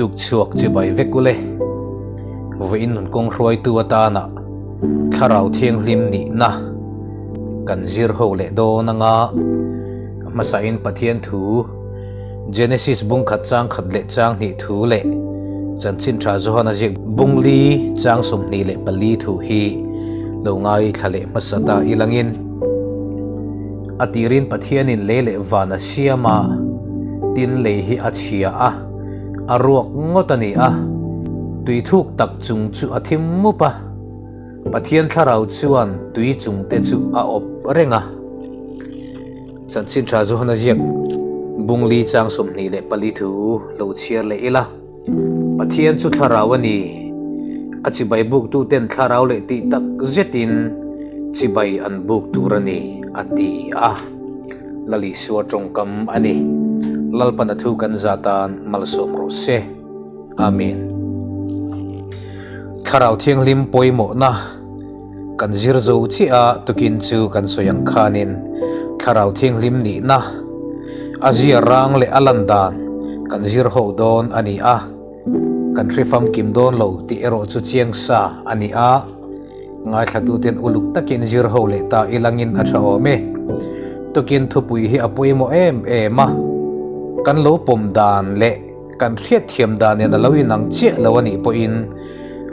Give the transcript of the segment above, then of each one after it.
Tukchhuak chibai vek ule. Vawiin nun kawng hruaitu atana Thlarau Thianghlim nihna kan zir ho leh dawn anga hmasain Pathian thu Genesis bung khat chang khat leh chang hnih thu leh Chanchin Tha Johana ziak bung li chang 24 thu hi lo ngaithla leh hmasa ta ilangin a tirin Pathianin lei leh van a siam a, tin lei hi a chhia a, a ruak ngawt a ni a, tui thuk tak chung chu a thim mup a, Pathian thlarau chuan tui chung te chu a awp reng a. Chanchin Tha Johana ziak bung li chang 24 thu lo chhiar leh ila. Pathian chu thlarau a ni. A chibai buktu ten thlarau leh tih tak zetin chibai an buk tur a ni, a ti a. Lal Isua tawngkam a ni. Lalpan a thu kan za tan malsawm rawh se. Amen. Thlarau Thianghlim pawimawhna kan zir zo chiah a, tukin chu kan sawi ang khanin Thlarau Thianghlim nihna a zia rang leh a lan dan kan zir ho dawn a ni a, kan hre famkim dawn lo tih erawh chu chiang sa a ni a, ngaithlatuten uluk takin zir ho leh ta ilangin a tha awm e. Tukin thupui hi a pawimawh em em a, kan lo pawm dan leh kan hriatthiam dan nen a lo inang chiah lo a nih pawhin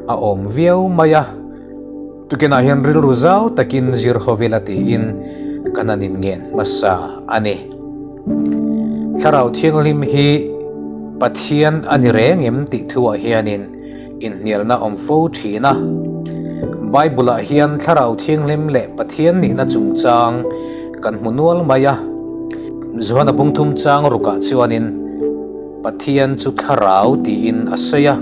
a awm viau mai a. Tukinah hian rilru zau takin zir ho vel a tiin kan han inngen hmasa a ni. Thlarau Thianghlim hi Pathian a ni reng em tih thuah hianin inhnialna awm fo thin a. Bible-ah hian Thlarau Thianghlim leh Pathian nihna chungchang kan hmu nual mai a. Johana bungthum chang rukah chuanin Pathian chu Thlarau tiin a sawi a.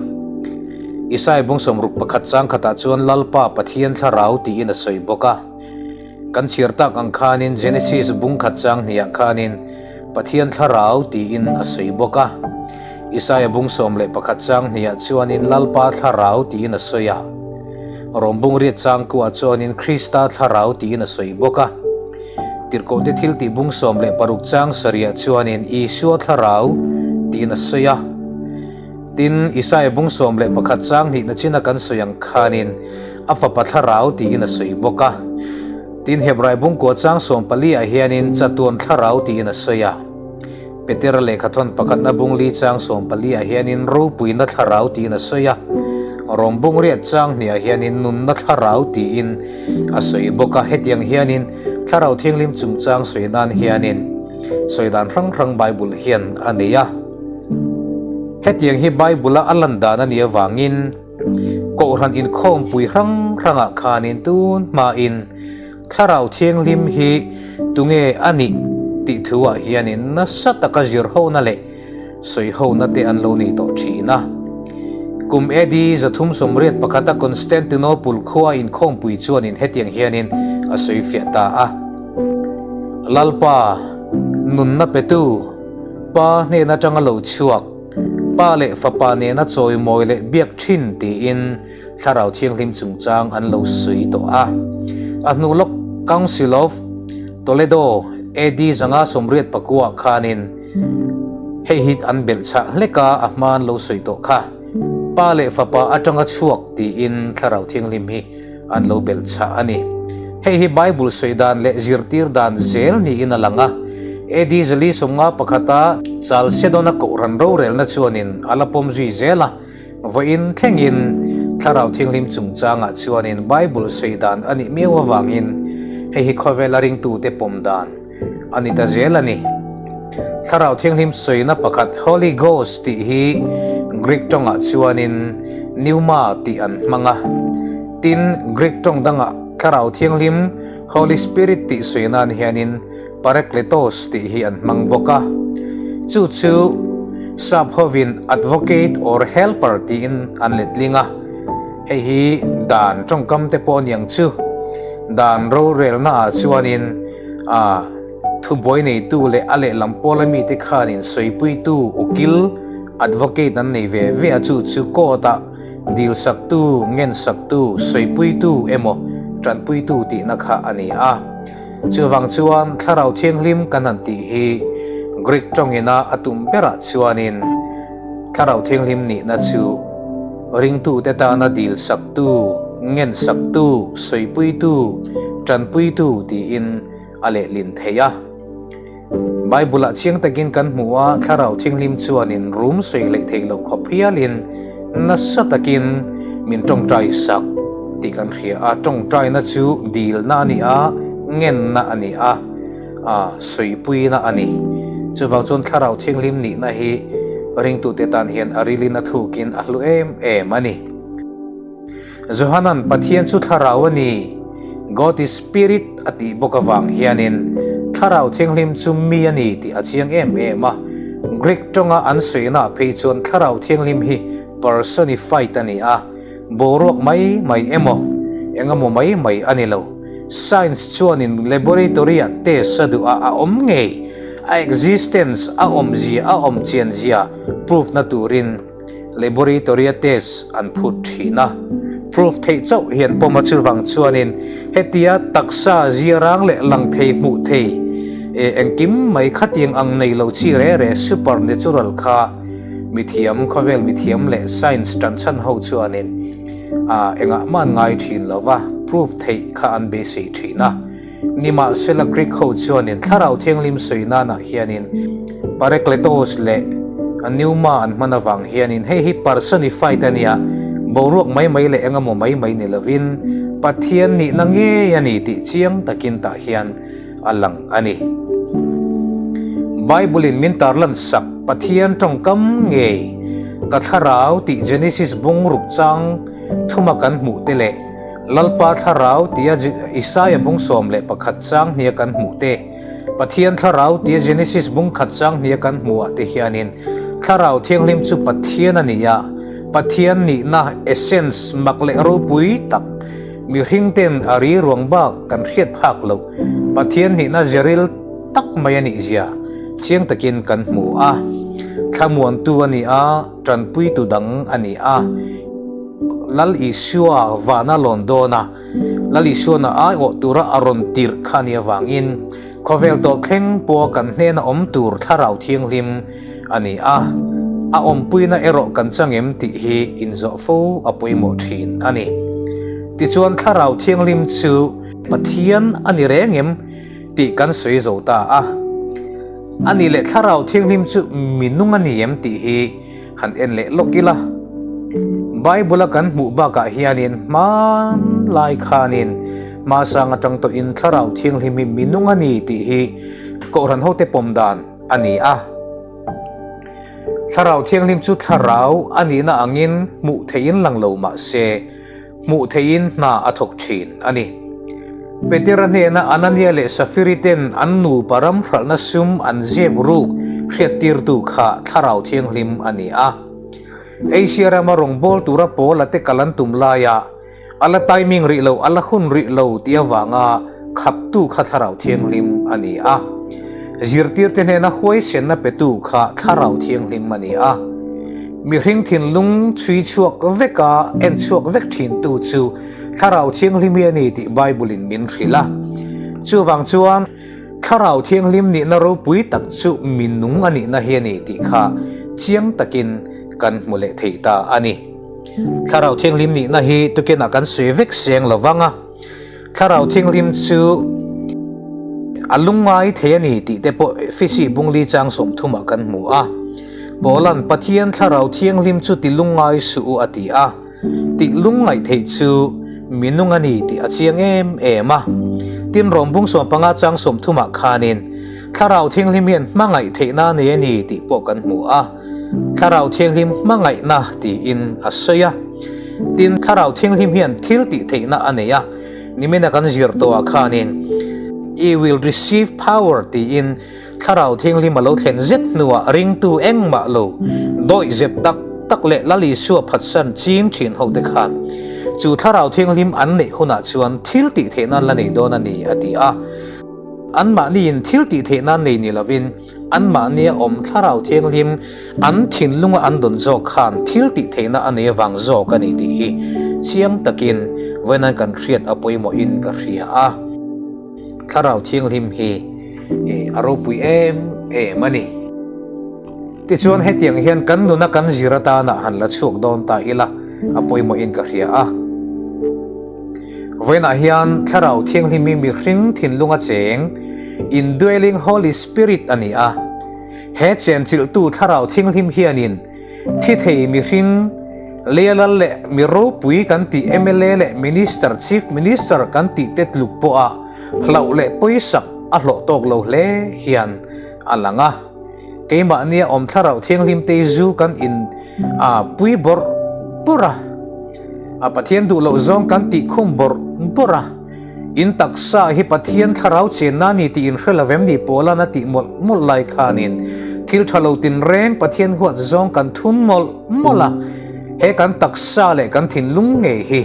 Isai bung 61 chang khatah chuan Lalpa Pathian Thlarau tiin a sawi bawk a. Kan chhiar tak ang khanin Genesis bung khat chang hniah khanin Pathian Thlarau tiin a sawi bawk a. Isaia bung 11 chang hniah chuanin Lalpa Thlarau tiin a sawi a. Rom bung riat chang kuah chuanin Krista Thlarau tiin a sawi bawk a. Tirhkohte thiltih bung 16 chang sarihah chuanin Isua Thlarau tiin a sawi a. Tin, Isaia bung 11 chang hnihna china kan sawi ang khanin a fapa thlarau tiin a sawi bawk a. Tin, Hebrai bung kua chang 14 ah hianin chatuan thlarau tiin a sawi a. Petera lehkhathawn pakhatna bung li chang 14 ah hianin ropuina thlarau tiin a sawi a. Rom bung riat chang hnih ah hianin nunna thlarau tiin a sawi bawk a. Hetiang hianin Thlarau Thianghlim chungchang sawi nan hianin sawi dan hrang hrang Bible hian a nei a. Hetiang hi Bible-a a lan dan a nih avangin Kohhran inkhawmpui hrang hrangah khanin tun hmain Thlarau Thianghlim hi tunge a nih tih thuah hianin nasa taka zirhona leh sawihona te an lo nei tawh thin a. Kum AD 381 a Constantinople khua inkhawmpui chuanin hetiang hianin a sawifiah ta a, Lalpa, nunna petu, Pa hnen atanga lo chhuak, Pa leh Fapa nena chawimawi leh biak thin tiin Thlarau Thianghlim chungchang an lo sawi tawh a. A hnu lawk Council of Toledo AD 589 khanin hei hi an belh chhah hlek a, a hma an lo sawi tawh kha. Pa leh Fapa atanga chhuak tiin Thlarau Thianghlim hi an lo belh chhah a ni. Hei hi Bible sawi dan leh zirtir dan zel niin a lang a. AD 451 a Chalcedon-a Kohhran rorelna chuanin a la pawm zui zel a. Vawiin thlengin Thlarau Thianghlim chungchangah chuanin Bible sawi dan a nih miau avangin hei hi khawvela ringtute pawm dan a ni ta zel a ni. Thlarau Thianghlim sawina pakhat Holy Ghost tih hi Greek tawngah chuanin pneuma tih an hmang a. Tin, Greek tawng dangah Thlarau Thianghlim Holy Spirit tih sawi nan hianin Parakletos tih hi an hmang bawk a. Chu chu sap hovin advocate or helper tiin an letling a. Hei hi dan tawngkam te pawh a niang chu. Dan rorelna ah chuanin a thubuai neitu leh a lehlam pawla mite khanin sawipuitu ukil, advocate, an nei ve ve a, chu chu court ah dilsaktu, ngensaktu, sawipuitu emaw tanpuitu tihna kha a ni a. Chuvang chuan Thlarau Thianghlim kan han tih hi Greek tawngina a tum berah chuanin. Thlarau Thianghlim nihna chu ringtute tana dilsaktu, ngensaktu, sawipuitu, tanpuitu tiin a lehlin thei a. Bible-ah chiang takin kan hmu a, Thlarau Thianghlim chuanin rum sawi hleih theih loh khawp hialin nasa takin min tawngtai sak tih kan hria a. Tawngtaina chu dilna a ni a, ngenna a ni a, sawipuina a ni. Chuvang chuan Thlarau Thianghlim nihna hi ringtute tan hian a rilin a thukin a hlu em em a ni. Johanan Pathian chu Thlarau a ni, God is Spirit, a tih bawk avang hianin Thlarau Thianghlim chu mi a ni tih a chiang em em a. Greek tawnga an sawinaah phei chuan Thlarau Thianghlim hi personified a ni a, boruak mai mai emaw, engemaw mai mai a ni lo. Science chuanin laboratory-ah test a duh a, a awm ngei, a existence, a awmzia, a awmchianzia proof-na turin, Laboratory-a test an phut thin a, proof theih chauh hian pawm a chuvang chuanin hetia taksa ziarang leh lang thei hmuh thei e engkim mai khatiang ang nei lo chi re re supernatural kha mithiam khawvel mithiam leh science tanchhan ho chuanin a engah mah an ngai thin lo va, proof theih kha an beisei thin a. Nimahsela Greek ho chuanin Thlarau Thianghlim sawi nanah hianin Parakletos leh Pneuma an hman avang hianin hei hi personified a nia, boruak mai mai leh engemaw mai mai ni lovin Pathian nihna ngei a ni tih chiang takin tah hian a lang a ni. Bible-in min tarlan sak Pathian tawngkam ngei ka thlarau tih Genesis bungruk chang thuma kan hmuh te leh Lalpa Thlarau tia Isaia bung 11 chang hnia kan hmuh te, Pathian Thlarau tia Genesis bung khat chang hnia kan hmuh ah te hianin Thlarau Thianghlim chu Pathian a ni a, Pathian nihna, essence, mak leh ropui tak, mihring ten a ri ruang bak kan hriat phak loh Pathian nihna zeril tak mai a nih zia chiang takin kan hmu a. Thlamuantu a ni a, tanpuitu dang a ni a. Lal Isua vana lawn dawn a, Lal Isuana aiawh tura a rawn tirh kha a nih avangin khawvel tawh thleng pawha kan hnena awm tur Thlarau Thianghlim a ni a, a awmpuina erawh kan chang em tih hi inzawh fo a pawimawh thin a ni. Tichuan Thlarau Thianghlim chu Pathian a ni reng em tih kan sawi zo ta a, a nih leh Thlarau Thianghlim chu minung a ni em tih hi Han en leh lawk ila, Bible-a kan hmuh bakah hianin hmanlai khanin hmasang atang tawhin Thlarau Thianghlim hi minung a ni tih hi Kohhran hote pawm dan a ni a. Thlarau Thianghlim chu thlarau a nihna angin hmuh theihin lang lo mah se, Hmuh theihin hna a thawk thin a ni. Petera hnena Anania leh Safiri ten an nupa ram hralhna sum an zep ruk hriattirtu kha Thlarau Thianghlim a ni a. Asia rama rawngbâwl tura Paula te kal an tum laia a la timing rih lo, a la hun rih lo tih avanga khaptu kha Thlarau Thianghlim a ni a. Zirtirte hnena huaisenna petu kha Thlarau Thianghlim a ni a. Mihring thinlung chhui chhuak veka en chhuak vek thintu chu Thlarau Thianghlim hi a ni tih Bible-in min hrilh a. Chuvang chuan Thlarau Thianghlim nihna ropui tak chu minung a nihna hi a ni tih kha chiang takin kan hmu leh thei ta a ni. Thlarau Thianghlim nihna hi tukinah kan sawi vek seng lo vang a. Thlarau Thianghlim chu a lungngai thei a ni tih te pawh Efesi bungli chang 30 ah kan hmu a. Paula'n Pathian Thlarau Thianghlim chu ti lungngai suh u a ti a, tih lungngaih theih chu minung a ni tih a chiang em em a. Tin, Rom bung 15 chang 30 ah khanin Thlarau Thianghlim hian hmangaih theihna a nei a ni tih pawh kan hmu a. Thlarau Thianghlim hmangaihna tiin a sawi a. Tin, Thlarau Thianghlim hian thil tih theihna a nei a, nimina kan zir tawhah khanin You will receive power tiin Thlarau Thianghlim a lo thlen zet hnuah ringtu engmah lo dawih zep tak tak leh Lal Isua phatsan ching thin hote khan chu Thlarau Thianghlim an neih hunah chuan thil tih theihna an la nei dawn a ni a ti a. Anmahniin thil tih theihna nei ni lovin Anmahnia awm Thlarau Thianghlim an thinlunga an dawn zawk khan thil tih theihna a nei avang zawk a ni tih hi chiang takin vawiin kan hriat a pawimawhin ka hria a. Thlarau Thianghlim hi a ropui em em a ni. Tichuan hetiang hian kan nuna kan zir atana han la chhuak dawn ta ila a pawimawhin ka hria a. Vawiinah hian Thlarau Thianghlimi mihring thinlunga cheng, indwelling Holy Spirit, a ni a. He chenchilhtu Thlarau Thianghlim hianin thi thei mihring, leialal leh mi ropui kan tih mla leh Minister, Chief Minister kan tih te tluk pawha hlauh leh pawisak a hlawh tawk lo hle hian a lang a. Keimahnia awm Thlarau Thianghlim te zu kan in a pui bawrh bawrh a, a Pathian duh loh zawng kan tih khum bawrh bawrh a, in taksa hi Pathian Thlarau chenna a ni tih in hre lo em ni Paula'n a tih mawlh mawlh lai khanin thil tha lo tinreng Pathian huat zawng kan thun mawlh mawlh a, he kan taksa leh kan thinlung ngei hi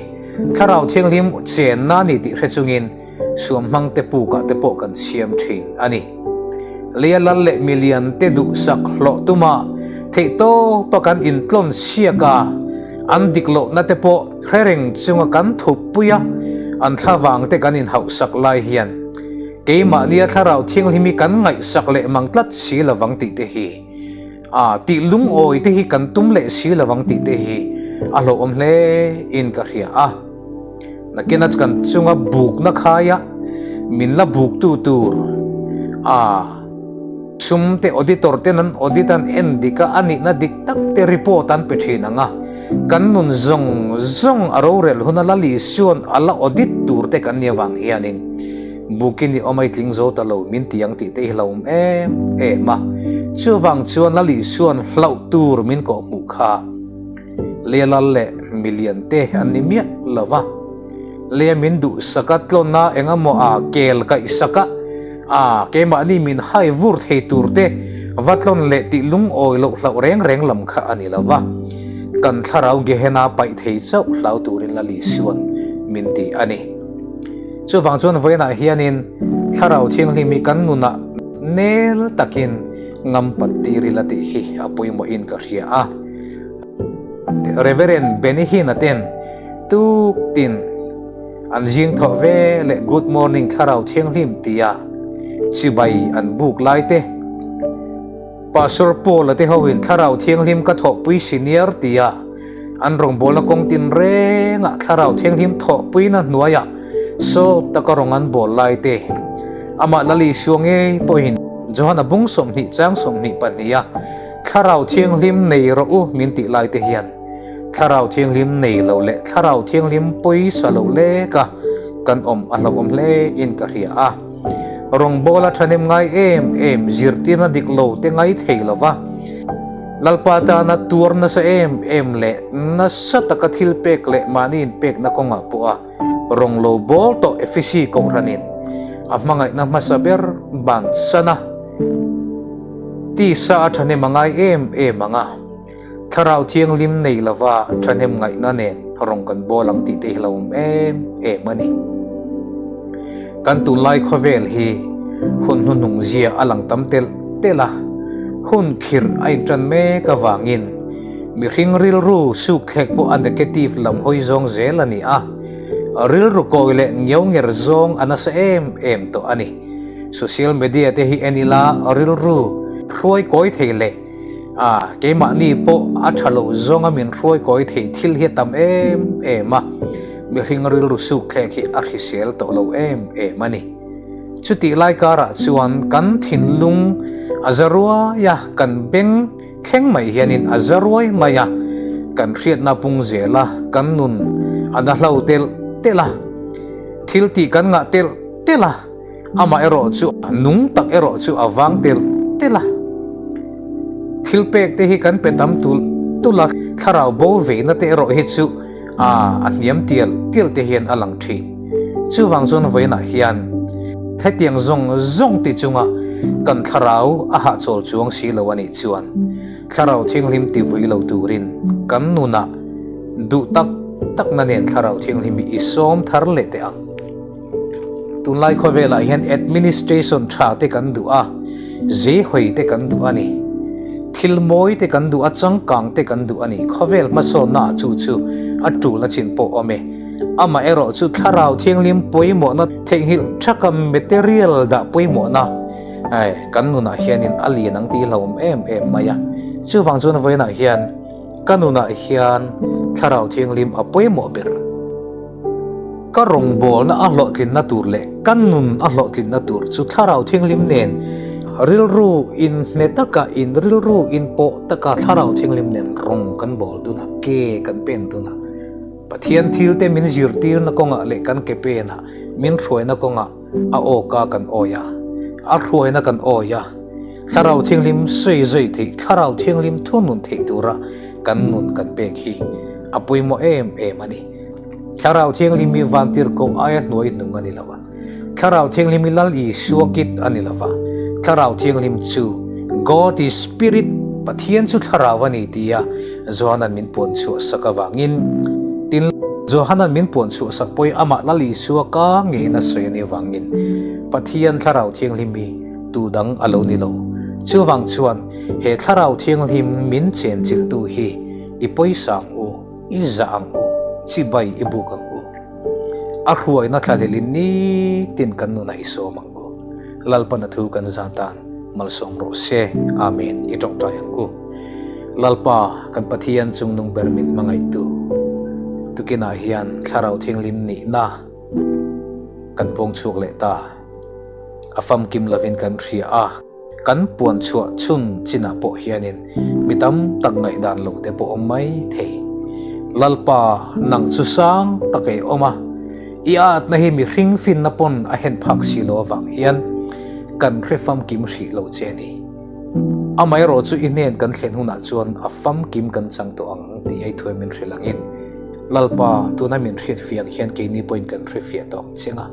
Thlarau Thianghlim chenna a ni tih hre chungin Suamhmang te pukah te pawh kan siam thin a ni. Leia lal leh milian te duhsak hlawh tuma theihtawpa kan intlawn siak a, an dik lohna te pawh hre reng chunga kan thup pui a, an thlavang te kan inhauhsak lai hian keimahnia Thlarau Thianghlim hi kan ngaihsak leh mang tlat si lovang tih te hi a tih lungawi te hi kan tum leh si lovang tih te hi a hlauhawm hle in ka hria a. Nakina kan chunga bukna khaia min la buktu tur a sum te auditor ten an audit an en dik a, a nihna dik tak te report an pe thin ang a, kan nun zawng zawng a rorel huna la Lisuan a la audit tur te kan nih avang hianin bukin i awm a i tling zo ta lo min ti ang tih te hi hlauhawm em em a, chuvang chuan la Lisuan hlauh tur min kawhhmuh kha. Lelal leh milian te an ni miah lo va, leh min duhsak a, tlawn a, eng emaw a kel kaihsak a, a keimahni min hai vur thei tur te va tlawn leh tih lungawi loh hlauh reng reng lam kha a ni lo va, kan thlarau Gehenna paih thei chauh hlau turin Lali Suan min ti a ni. Chuvang chuan vawiinah hianin Thlarau Thianghlim hi kan nunah nel takin ngam pat tir ila tih hi a pawimawhin ka hria a. Reverend Benny Hinn-a ten tuk tin an zing thawh ve leh Good Morning Thlarau Thianghlim tia chibai an buk lai te, Pastor Paul-a te hoin Thlarau Thianghlim ka thawhpui senior tia an rawngbawlna kawng tin rengah Thlarau Thianghlim thawhpuina hnuaiah sawt taka rawng an bawl lai te, amah Lali Isua ngei pawhin Johana bung 20 chang 22 a Thlarau Thianghlim nei rawh u min tih lai te hian Thlarau Thianghlim nei lo leh Thlarau Thianghlim pawisa lo lek a kan awm a hlauhawm hle in ka hria a. Rawngbawla thahnem ngai em em zirtirna dik lo te ngai thei lo va, Lalpa tana tuar nasa em em leh nasa taka thil pek leh mahni inpekna kawngah pawh a rawng lo bawl tawh Efesi Kohhranin a hmangaihna hmasa ber bansan a. Tisa a thahnem a ngai em em ang a, Thlarau Thianghlim nei lova thahnem ngaihna nen rawng kan bawl ang tih te hi lo awm em em a ni. Kan tunlai khawvel hi hun hnuhnung zia a lang tam telh telh a, hun khirh a intan mek avangin mihring rilru sukthlek pawh a negative lam hawi zawng zel a ni a, rilru kawi leh ngiau nger zawng a nasa em em tawh a ni. Social media te hi en ila rilru hruai kawi thei leh a keimahni pawh a tha lo zawnga min hruai kawi thei thil hi a tam em em a, mihring rilru sukthlek hi a hrisel tawh lo em em a ni. Chutih lai karah chuan kan thinlung a za ruai a, kan beng thleng mai hianin a za ruai mai a, kan hriatna pung zel a, kan nun a na hlo telh telh a, thil tih kan ngah telh telh a. Amah erawh chu nung tak erawh chu a vang telh telh a. Thil pek te hi kan pe tam tulh tulh a, thlarau bo veina te erawh hi chu a a hniam tial tial te hian a lang thin. Chuvang chuan vawiinah hian hetiang zawng zawng ti chunga kan thlarau a hahchawl chuang si lo a nih chuan Thlarau Thianghlim ti vui lo turin kan nunah duh tak takna nen Thlarau Thianghlim hi i sawm thar leh teh ang. Tunlai khawvelah hian administration tha te kan duh a, zeihawi te kan duh a ni. Thil mawi te kan duh a, changkang te kan duh a ni. Khawvel hmasawnna ah chu chu a tul a chin pawh awm e. Amaherawh chu Thlarau Thianghlim pawimawhna theihnghilh thaka material dah pawimawhna kan nunah hianin a lian ang tih hlauhawm em em mai a. Chuvang chuan vawiinah hian ka nunah hian Thlarau Thianghlim a pawimawh ber. Ka rawngbawlna a hlawhtlinna tur leh ka nun a hlawhtlinna tur chu Thlarau Thianghlim nen rilru inhne taka in rilru inpawh taka Thlarau Thianghlim nen rawng kan bawl dun a, ke kan pen dun a. Pathian thilte min zirtirna kawngah leh kan ke penah min hruaina kawngah a awka kan awi a, a hruaina kan awi a. Thlarau Thianghlim sawi zui theih, Thlarau Thianghlim thunun theih tura kan nun kan pek hi a pawimawh em em a ni. Thlarau Thianghlim hi vantirhkoh aia hnuai hnung a ni lo a, Thlarau Thianghlim hi Lal Isua kit a ni lo va, Thlarau Thianghlim chu God is Spirit, Pathian chu Thlarau a ni tia Johana'n min puan chhuah sak avangin, tin, Johana'n min puan chhuah sak pawhin amah Lal Isua ka ngeiin a sawi a nih avangin Pathian Thlarau Thianghlim hi Tu dang a lo ni lo. Chuvang chuan he Thlarau Thianghlim min chenchilhtu hi i pawisa ang u, i zah ang u, chibai i buk ang u. A hruaina thlahlelin nitin kan nunah i sawm ang u. Lalpan a thu kan zah tan malsawm rawh se. Amen. I tawngtai ang u. Lalpa, kan Pathian chungnung ber min hmangaihtu, tukinah hian Thlarau Thianghlim nihna kan pawng chhuak leh ta. A famkim lovin kan hria a, kan puan chhuah chhun chinah pawh hianin mi tam tak ngaihdan lo te pawh awm mai thei. Lalpa, nang chu sang tak ei awm a, i atna hi mihring finna pawn a hen phak si lo avang hian kan hre famkim hrih lo che a ni. Amaherawh chu i hnen kan thlen hunah chuan a famkim kan chang tawh ang tih ei thuai min hrilh angin Lalpa, tuna min hriatfiah ang hian keini pawhin kan hrefiah tawh ang chiang a.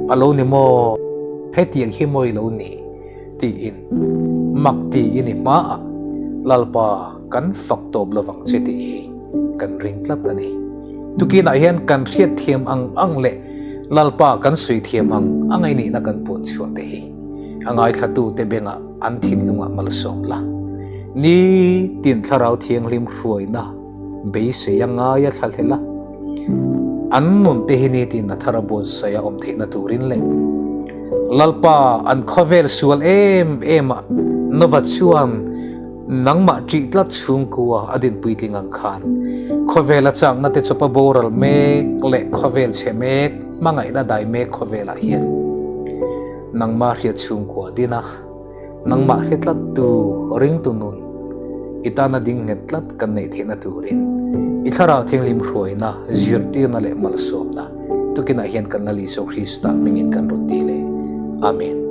A lo ni maw? Hetiang hi maw i lo ni? tiin mak tiin i hmaah Lalpa kan fak tawp lovang che tih hi kan ring tlat a ni. Tukinah hian kan hriatthiam ang ang leh Lalpa kan sawi thiam ang ang a nihna kan puan chhuah te hi a ngaithlatute bengah an thinlungah malsawm la. Nitin Thlarau Thianghlim hruaina beisei a ngai a thlahlel a, an nun te hi nitin a thar a buatsaih a awm theihna turin leh Lalpa an khawvel sual em em a Nova chuan nangmah ṭih tlat chhungkua a din puitling ang khan khawvel a chakna te chawpa boral mek leh khawvel chhe mek hmangaihna dai mek khawvelah hian nangmah hriat chhungkua din a. Nangmah hre tlattu ringtu nun i tana ding nghet tlat kan neih theihna turin i Thlarau Thianghlim hruaina, zirtirna leh malsawmna tukinah hian kan Lal Isua Krista hmingin kan rawn ti leh. Amen.